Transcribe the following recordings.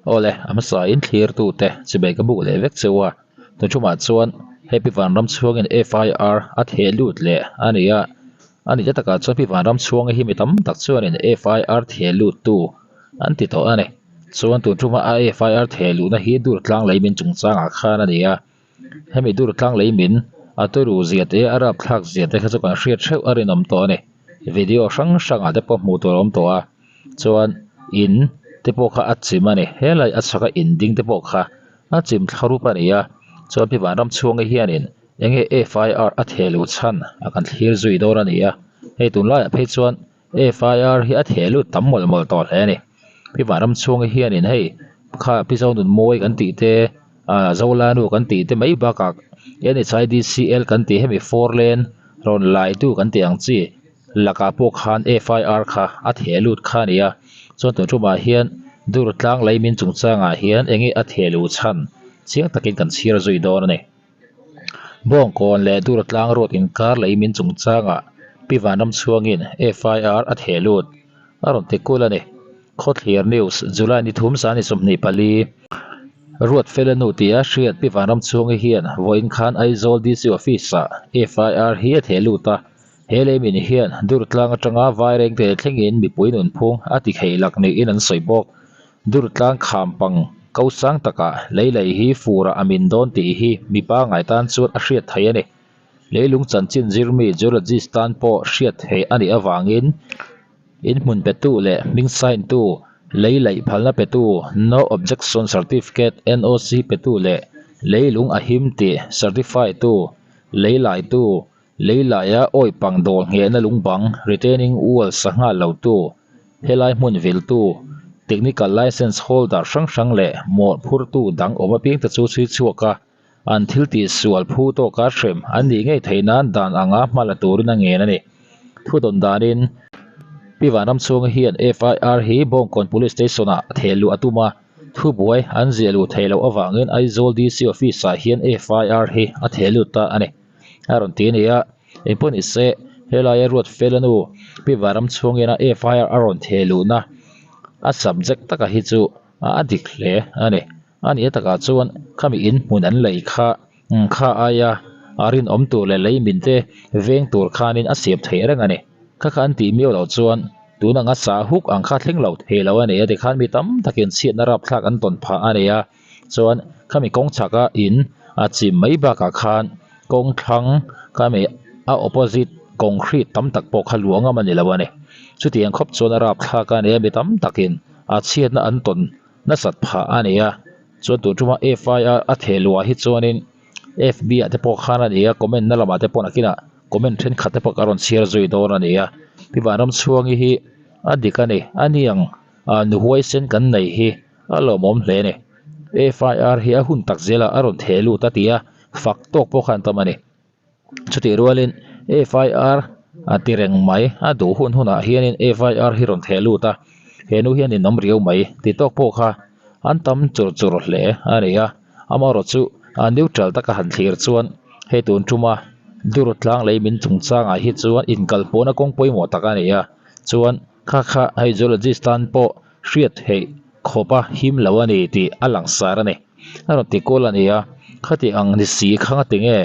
Awle, a hmasa in thlirtu te chibei ka buk leh vek cheu a, tun thumah chuan hei Pi Vanram chhuangin FIR a theh lut leh a ni a, a ni te takah chuan Pi Vanram chhuangi hi mi tam tak chuanin FIR theh lut tu an ti tawh a ni. Chuan tun thuma a FIR theh luhna hi dur tlang lei min chungchangah khan a ni a, hemi dur tlang lei min a turu zia te a rapthlak zia te kha chu kan hriat theuh a rinawm tawh a ni. Video hrang hrangah te pawh hmuh tur a awm tawh a. Chuan in te pawh kha a chim a ni helai a chhaka in ding te pawh kha a chim thla rup a ni a chuan pi vanram chhuangi hianin eng nge F I R a theh luh chhan a kan thlir zui dawn a ni a hei tunlaiah phei chuan F I R hi a theh lut tam mawlh mawlh tawh hle a ni pi vanram chhuangi hianin hei kha pi zonun mawi kan tih te ah zolanu kan tih te mai bakah N H I D C L kan tih hemi four lane rawn laitu kan tih ang chi. Lakah pawh khan FIR kha a theh lut kha a ni a, chuan tun tumah hian dur tlang lei min chungchangah hian eng nge a theh luh chhan chiang takin kan chhiar zui dawn a ni. Bawngkawn leh dur tlang road inkar lei min chungchangah Pi Vanramchhuangin FIR a theh lut a rawn ti kul a ni. Khawthlir News, July ni thum sani 24. Ruatfela nu tia hriat Pi Vanramchhuangi hian vawiin khan Aizawl DC Office-ah FIR hi a theh lut a, He leimin hian Durtlang atanga Vairengte thlengin mipui nunphung a ti theih lak niin an sawi bawk. Durtlang kham pang ko sang takah lei lei hi furah a min dawn tih hi mi pangngai tan chuan a hriat theih a ni. Leilung chanchin zirmi geologist tan pawh hriat theih a nih avangin inhmun petu leh hming sign tu, lei laih phalna petu, no objection certificate, NOC, petu leh leilung a him tih certify tu, lei laitu, Lei laia awi pang dawl nghehna lungbang, retaining wall, sangha lotu, helai hmun viltu, technical licence holder hrang hrang leh mawh phurtu dang awm apiangte chu chhui chhuak a, an thil tih sual phu tawka hrem an nih ngei theih nan dan anga hma la turin a ngen a ni. Thu dawn danin Pi Vanramchhunga hian FIR hi Bawngkawn Police Station-ah theh luh a tum a, thubuai an ziah luh theih loh avangin Aizawl DC Office-ah hian FIR hi a theh lut ta a ni. A rawn ti a ni a, engpawh ni se helaia ruat fel a nu Pi Varam chhungin a FIR a rawn theh luhna a subject taka hi chu a dik hle a ni. A nih takah chuan khami in hmun an lei kha kha aia a rinawm tur leh lei min te veng tur khanin a siam theih reng a ni. Kha kha an tih miau loh chuan tun anga sa huk ang kha thleng lo thei lo a ni a tikhan mi tam takin chhiatna rapthlak an tawn phah a ni a. Chuan khami kawng chhaka in a chim mai bakah khan kawng thlang khami a opposite concrete tam tak pawh kha luah ngam a ni lo a ni. Chutiang khawp chuan a rapthlak a ni a mi tam takin a chhiatna an tawn nasat phah a ni a. Chuan tun tuma FIR a theh luah hi chuanin F B ah te pawh khan a ni a comment na lamah te pawh nakinah comment thenkhat te pawh ka rawn chhiar zui dawn a ni a. Pi Vanramchhuangi hi a dik a ni a ni ang nu huaisen kan nei hi. A lawmawm hle a ni. FIR hi a hun tak zelah a rawn theh lut a ti a, fak tawk pawh khan tam a ni. Chutih rualin FIR a ti reng mai, a duh hun hunah hianin FIR hi rawn theh lut a, he nu hian in awm riau mai ti tawk pawh kha an tam chur chur hle a ni a. Amaherawh chu a neutral taka han thlir chuan hei tun tuma dur tlang lei min chungchangah hi chuan inkalpawhna kawng pawimawh tak a ni a, chuan kha kha hei geologist tan pawh hriat theih khawpa him lo a ni tih a langsar a ni. A rawn ti kual a ni a, khati ang ni si kha nga tinge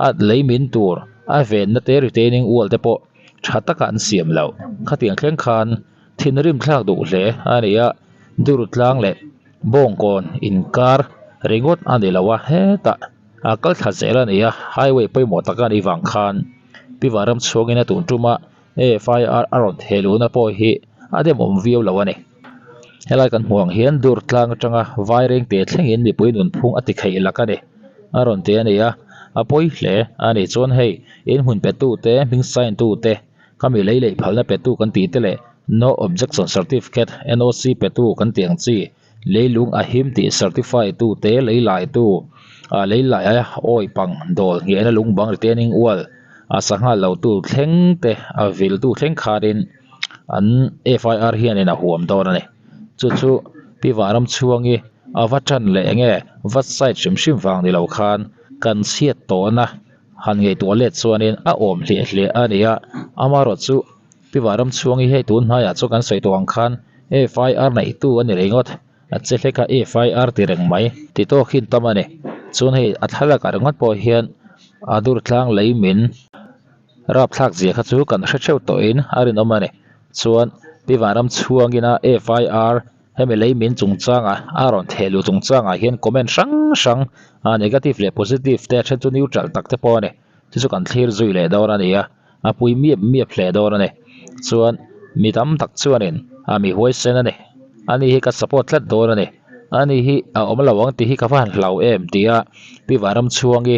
a lei min tur a venna te retaining wall te pawh tha taka an siam loh. Khatiang thleng khan thinrim thlak duh hle a ni a, dur tlang leh bawngkawn inkar ringawt a ni lo a, hetah a kal thla zel a ni a, highway pawimawh tak a nih vang khan Pi Vanramchhuangin a tun tuma FIR a rawn theh luhna pawh hi a demawm viau lo a ni. Helai kan hmuh ang hian dur tlang atanga vairengte thlengin mipui nunphung a ti theih lak a ni. A rawn ti a ni a, a pawi hle a ni. Chuan hei inhmun petu te, hming sign tu te, khami lei leh phalna petu kan tih te leh No Objection Certificate, NOC, petu kan tih ang chi leilung a him tih certify tu te, lei lai tu, ah lei lai a awi pang dawl nghehna lung bang retaining wall a sangha lo tu thleng te a vil tu thleng khanin an FIR hianin a huam dawn a ni. Chu chu Pi Vanramchhuangi a va tan leh enge va side hrim hrim vang ni lo khan kan chhiat tawhna han ngaihtuah let chuanin a awm hliah hliah a ni a, amaherawh chu Pi Vanramchhuangi hei tun hnaiah chu kan sawi tawh ang khan FIR neihtu a ni ringawt. A che hlek a FIR ti reng mai ti tawk hi an tam a ni. Chuan hei a thlalak ah ringawt pawh hian a dur tlang lei min rapthlak zia kha chu kan hre theuh tawhin a rinawm a ni. Chuan Pi Vanramchhuangin a FIR hemi lei min chungchangah a rawn theh luh chungchangah hian comment hrang hrang a negative leh positive te a then chu neutral tak te pawh a ni. Chu chu kan thlir zui leh dawn a ni a, a pui miap miap hle dawn a ni. Chuan mi tam tak chuanin a mi huaisen a ni. Ani hi ka support tlat dawn a ni. Ani hi a awm lo ang tih hi ka va han hlau em tia Pi Vanramchhuangi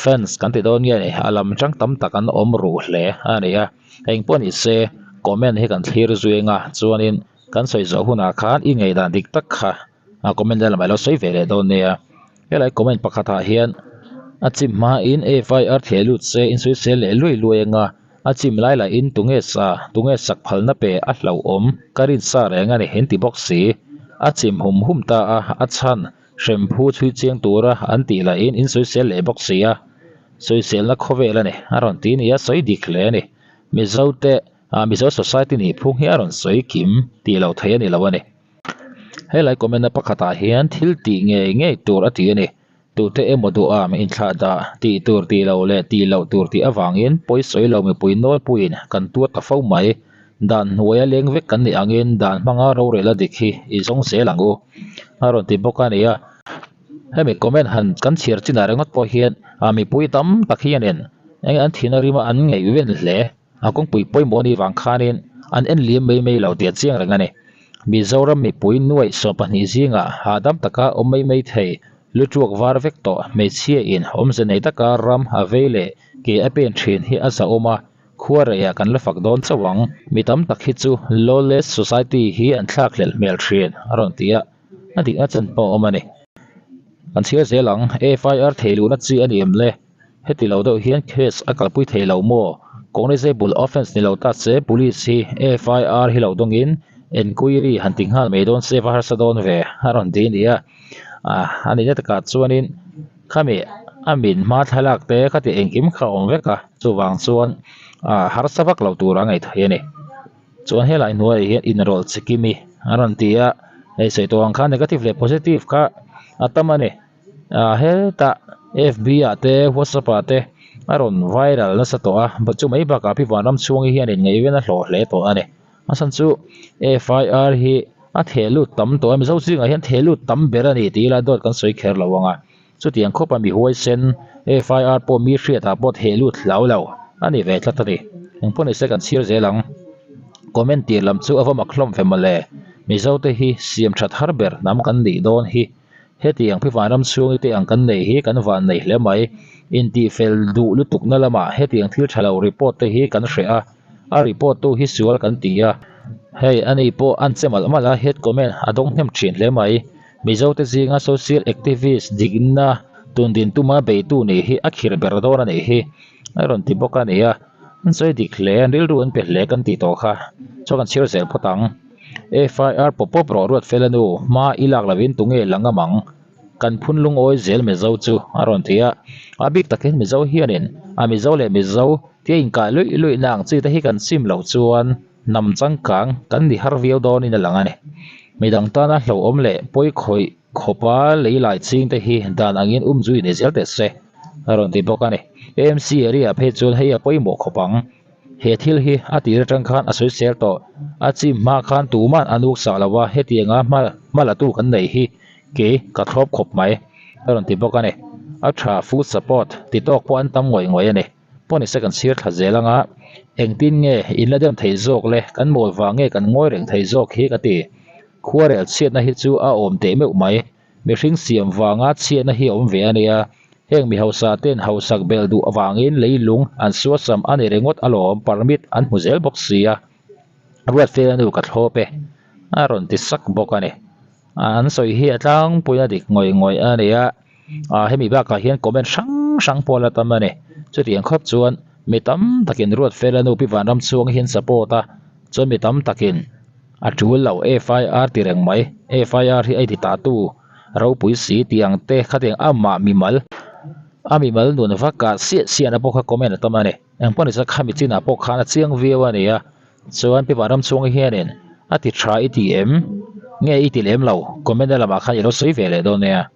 fans kan ti dawn nge ni a lam chang tam tak an awm ruh hle a ni a. Engpawh ni se comment hi kan thlir zui anga chuanin kan sawi zawh hunah khan i ngaihdan dik tak kha a comment lamah ilo sawi ve leh dawn nia. Helai comment pakhatah hian a chim hmain FIR theh lut se insawisel leh luai luai anga a chim lai lahin tunge sa tunge sak phalna pe a hlauhawm ka rin sa reng a ni in ti bawk si. A chim hum hum ta a, a chhan hrem phu chhui chiang tura an tih lahin insawisel leh bawk si a. Sawiselna khawvel a ni a rawn ti nia sawi dik hle a ni. Mizote ah Mizo society nih phung hi a rawn sawi kim tih loh theih a ni lo a ni. Helai comment na pakhatah hian thil tih ngei ngei tur a ti a ni. Tute emaw duham inthlah dah tih tur tih loh leh tih loh tur tih avangin pawi sawi lo mipui nawlpuiin kan tuar ta fo mai. Dan hnuaia leng vek kan nih angin dan hmanga rorel a dik hi i zawng zel ang u a rawn ti bawk a ni a. Hemi comment han kan chhiar chinah ringawt pawh hian mipui tam tak hianin eng an thihna rima an ngaihven hle. A kawngpui pawimawh anih vang khanin an en liam mai mai lo tih a chiang reng a ni. Mizoram mipui nuaih 12 zingah hahdam taka awm mai mai thei lu tuak var vek tawh hmeichhia in awmze nei taka ram a vei leh ke a pen thin hi a zahawm a, khua reiah kan la fak dawn chauh ang. Mi tam tak hi chu lawless society hi an thlak hlelh hmel thin a rawn ti a, a dikna chan pawh a awm a ni. Kan chhiar zel ang, FIR thei luhna chi a ni em le? Heti lo deuh hian case a kalpui thei lo maw? Cognizable offence ni lo ta se police hi FIR hi lo dawngin enquiry han ti nghal mai dawn se va harsa dawn ve a rawn ti nia. Ah a nihna takah chuanin khami a min hma thlalak te khati engkim kha a awm vek a, chuvang chuan ah harsa vak lo tur a ngaih theih a ni. Chuan helai hnuaiah hian inrawlh chikimi a rawn ti a, hei sawi tawh ang khan negative leh positive kha a tam a ni. Ah hetah fb ah te whatsapp ah te a rawn viral nasa tawh a chu mai bakah pi vanram chhungi hian in ngaihven a hlawh hle tawh a ni a chhan chu fir hi a theh lut tam tawh a mizo zingah hian theh lut tam ber a ni tih ila dawt kan sawi kher lo ang a chutiang khawpa mi huaisen fir pawh mi hriatah pawh theh lut hlau lo a ni ve tlat a ni engpawh nise kan chhiar zel ang comment tir lam chu a va mak hlawm ve mawle mizo te hi siam that har ber hnam kan nih dawn hi. Hetiang pi vanram chhungi te ang kan nei hi kan van nei hle mai. Intihfel duh lutukna lamah hetiang thil tha lo report te hi kan hreh a, a report tu hi sual kan ti a. Hei ani pawh an che malh malh a, head comment a dawng hnem thin hle mai. Mizo te zinga social activist dikna tundin tuma beitu nih hi a khir ber dawn a nih hi a rawn ti bawk a ni a. An sawi dik hle, an rilru an pe hle kan tih tawh kha. Chuan kan chhiar zel phawt ang. FIR pawp pawp rawh ruat fel a nu, hma i lak lovin tunge la ngam ang? Kan phun lungawi zel Mizo chu a rawn ti a. A bik takin Mizo hianin a Mizo leh Mizo tia inkah luih luihna ang chi te hi kan sim loh chuan hnam changkang kan ni har viau dawnin a lang a ni. Midang tana hlauhawm leh pawi khawih khawpa lei lai ching te hi dan angin umzui ni zel teh se a rawn ti bawk a ni. AMC area phei chuan hei a pawimawh khawp ang. He thil hi a tir atang khan a sawi sel tawh. A chim hma khan tuman a nuk sak lo a, hetianga hma hma la tu kan nei hi kei ka thlawp khawp mai a rawn ti bawk a ni. A tha full support ti tawk pawh an tam ngawih ngawih a ni. Pawh ni se kan chhir thla zel anga engtin nge in la dem thei zawk le kan mawl vang nge kan ngawi reng thei zawk hi ka ti. Khuarel chhiatna hi chu a awm teh meuh mai. Mihring siam vanga chhiatna hi a awm ve a nia. Heng mi hausa ten hausak belh duh avangin leilung an suasam a ni ringawt alawm permit an hmu zel bawk sia. Ruatfela nu ka thlawp e a rawn ti sak bawk a ni. An sawi hi a tlangpuina dik ngawih ngawih a nia. Hemi bakah hian comment hrang hrang pawh a la tam a ni. Chutiang khawp chuan mi tam takin Ruatfela nu Pi Vanramchhuang hi an support a, chuan mi tam takin A tul lo FIR ti reng mai. FIR hi a ti ta tu ropui si tih ang te khatiang amah mimal a mimal nun vak ah siah siah na pawh kha comment a tam a ni. Engpawh nise khami chinah pawh khan a chiang viau a ni a. Chuan Pi Vanramchhungi hianin a ti tha i ti em? Nge i ti lem lo? Comment na lamah khan i lo sawi ve leh dawn nia.